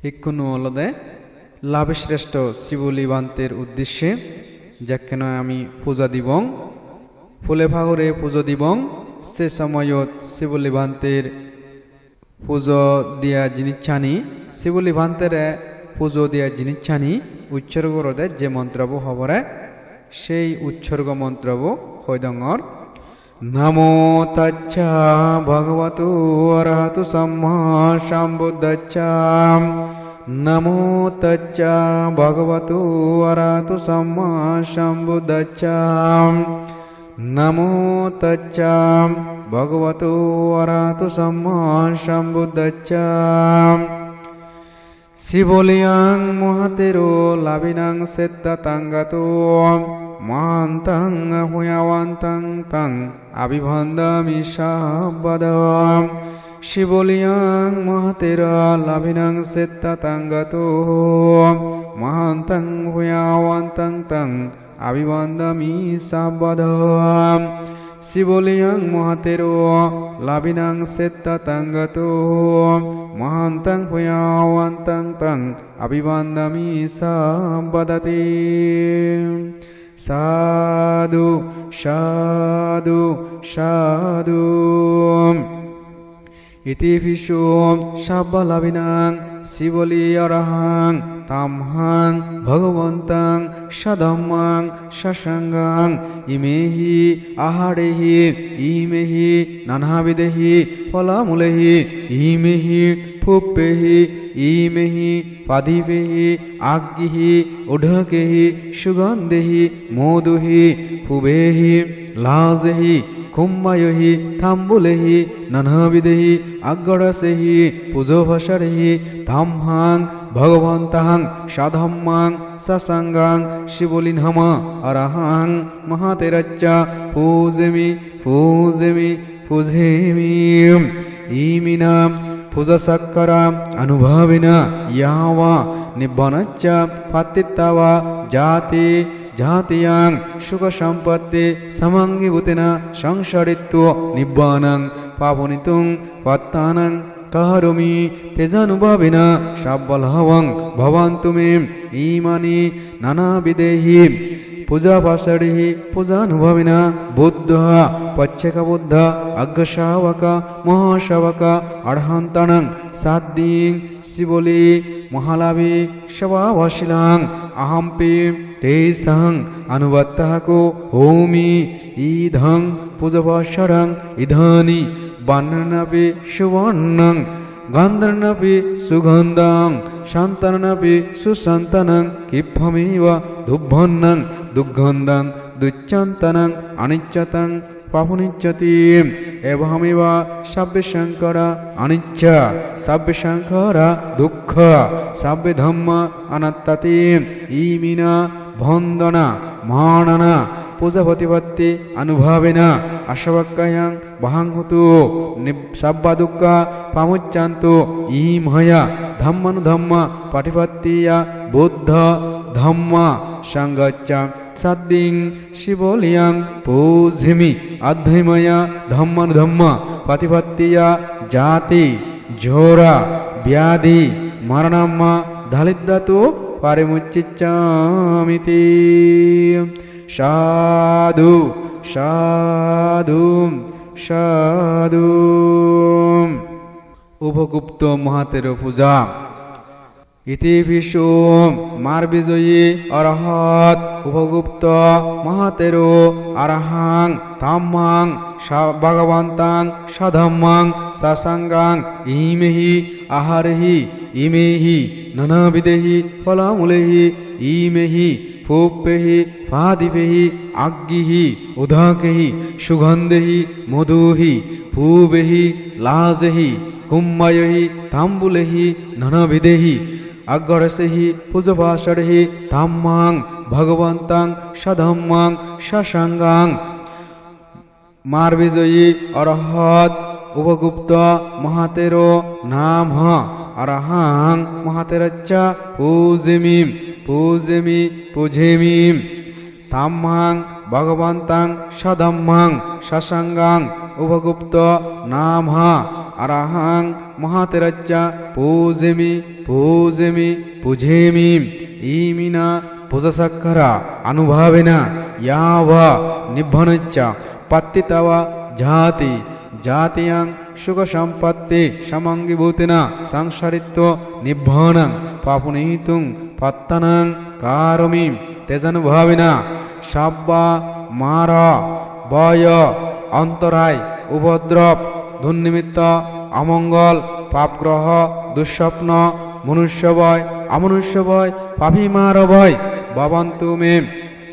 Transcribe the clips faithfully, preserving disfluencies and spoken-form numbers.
Ikkunu olode Labishrestho Sibuli Bhanter uddecche jekkene ami puja dibong, phule phahure puja dibong, se somoyot Sibuli Bhanter puja diya jinissani, Sibuli Bhantere puja diya jinissani utsorgo gorode je montrobo hobore, sei utsorgo montrobo hoi dongor. Namo tassa bhagavato arahato sammāsambuddhassa. Namo tassa bhagavato arahato sammāsambuddhassa. Namo tassa bhagavato arahato sammāsambuddhassa. Sibuliyam mahatthero labhinaṃ seṭṭhataṃ gato, mahantaṃ puññavantaṃ taṃ abhivandāmi sabbadā. Sibuliyam mahatthero labhinaṃ seṭṭhataṃ gato, mahantaṃ puññavantaṃ taṃ abhivandāmi sabbadā. Sibuliyam mahatthero labhinaṃ seṭṭhataṃ gato, mahantaṃ puññavantaṃ taṃ abhivandāmi sabbadāti. Sādhu, sādhu, sādhu. Itipi so sabbalabhinaṃ Sibuli arahaṃ tamhaṃ bhagavantaṃ sadhammaṃ sasaṅghaṃ imehi āhārehi imehi nānāvidehi phalamūlehi imehi pupphehi imehi pādīpehi aggihi udakahi sugandhehi modhehi pubbehi lājehi kummayehi tambulehi nānāvidehi aggarasehi pūjāpasarehi tamhaṃ bhagavantaṃ sadhammaṃ sasaṅghaṃ Sibuli nāma arahaṃ mahatherañca pūjemi, pūjemi, pūjemi. Iminā pūjāsakkāra anubhāvena yāva nibbānassa pattiṭṭhāva jāti, jātiyaṃ sukhasāmapatti samaṅgibhūtena saṃsāratthu nibbānaṃ pāpuṇituṃ patthānaṃ kaharomi. Tejānubhāvena sabbalābhaṃ bhavantu me. Imāni nānāvidehi pūjāpasarehi pūjānubhāvena buddha, paccekabuddha, aggasāvaka, mahāsāvaka arahantānaṃ saddhiṃ Sibuli mahālābhi sabāvasīlaṃ ahampi tesaṃ anuvattako homi. Idaṃ pūjāpasaraṃ idāni vaṇṇenāpi suvaṇṇaṃ gandhenāpi sugandhaṃ santānenāpi susantānaṃ khippameva dubbhaṇṇaṃ duggandhaṃ duccantānaṃ aniccataṃ pāpuṇissati. Evameva sabbe saṅkhārā aniccā, sabbe saṅkhārā dukkhā, sabbe dhammā anattāti. Iminā vandanā mānanā pūjāpaṭipatti anubhāvena āsavakkhayāvahaṃ hotu. Nib- sabbadukkhā pamuccantu. Imāya dhammānudhammapaṭipattiyā buddha dhamma saṅghassa saddhiṃ Sibuliyaṃ pūjemi. Atthāya dhammānudhammapaṭipattiyā jāti jorā byādhi maraṇā mā dāliddhātu parimuccissāmīti. Sādhu, sādhu, sādhu. Upagupta Mahathero pūjā. Itipi so mārbijayi arahat upagupta mahathero arahaṃ tammaṃ sa- bhagavantaṃ sadhammaṃ sasaṅghaṃ imehi āharehi imehi nānāvidehi phalamūlehi imehi puppehi pādīpehi aggihi udakehi sugandhehi modhehi pubbehi lājehi kummayehi tambulehi nānāvidehi aggarasehi pūjāpasarehi tammaṃ bhagavantaṃ sadhammaṃ sasaṅghaṃ. Mārbijayi arahat upagupta mahathero nāma arahaṃ mahatherassa pūjemi, pūjemi, pūjemi. Tammaṃ bhagavantaṃ sadhammaṃ sasaṅghaṃ upagupta nāma arahaṃ mahātherañca pūjemi, pūjemi, pūjemi. Iminā pūjāsakkāra anubhāvena yāva nibbānassa pattitā vā jāti, jātiyaṃ sukhasampatti samaṅgibhūtena saṃsāritvā nibbānaṃ pāpuṇituṃ pattānaṃ karomi. Tejanubhāvena sabbā mārā bhaya antarāy upadrab dunnimitta amaṅgal pāpgraha dussapna manussa vā amanusya vā pāpimāra vā bhavantu me.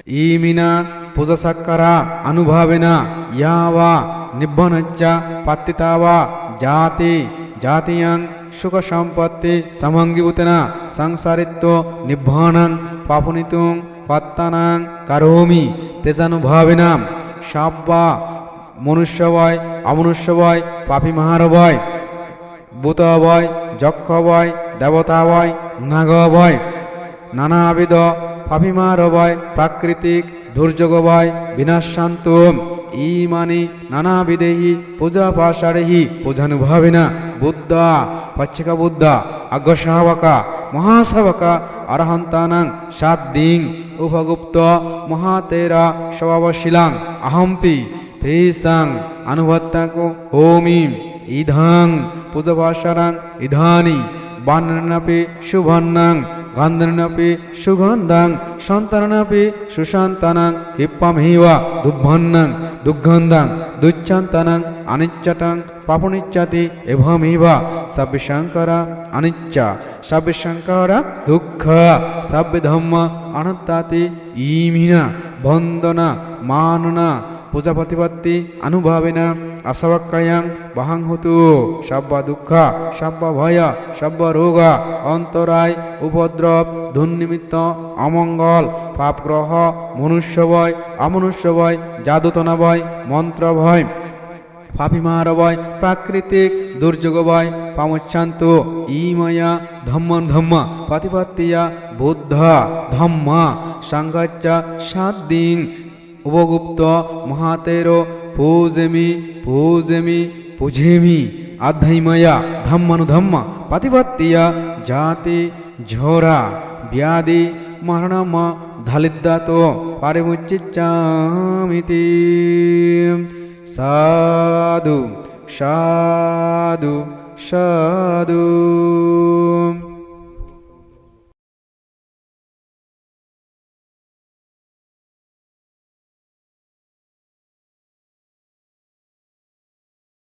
Iminā pūjāsakkāra anubhāvena yāva nibbānassa pattitā vā jāti, jātiyaṃ sukhasampatti samaṅgibhūtena saṃsāritvā nibbānaṃ pāpuṇituṃ pattānaṃ karomi. Tejanubhāvena sabbā manussa vā amanusya vā pāpimāra vā bhūtā vā yakkhā vā devatā vā nāgā vā nanāvidha pāpimāra vā prakritik durjogo vā vinassantu. Imāni nanāvidhehi pūjāpāsārehi pūjanubhāvena buddhā paccekabuddhā aggasāvakā mahāsāvakā arahantānaṃ sāddhiṃ upagupto mahāthera svabhāvasīlaṃ ahampi tesaṃ anubaddhako homi. Idaṃ pūjāpāsāraṃ idāni bāṇānapi subhaṇṇaṃ gandhānapi sugandhaṃ santānapi susantānaṃ khippameva dubbhaṇṇaṃ duggandhaṃ duccantānaṃ aniccataṃ pāpuṇissāti. Evameva sabbe saṅkhārā aniccā sabbe saṅkhārā dukkhā sabbe dhammā anattāti. Iminā vandanā mānanā pūjāpaṭipatti anubhāvena āsavakkhāyaṃ vāhaṃ hotu. Sabbadukkhā sabbabhayā sabbarogā antarāy upadrab dunnimitta amaṅgal pāpgraha manussa vā amanusya vā jāduṭṭhana vā mantra vā pāpimāra vā prakritik durjogo vā pamuccantu. Imayā dhammānubhāvappaṭipattiyā buddha dhammā saṅghassa sāddhiṃ upagupto mahāthero pūjemi pūjemi pūjemi. Addhaimaya dhammānudhammāpaṭipattiyā jāti jorā byādhi maraṇā ma dhaliddhato parimuccissāmiti. Sādhu sādhu sādhu.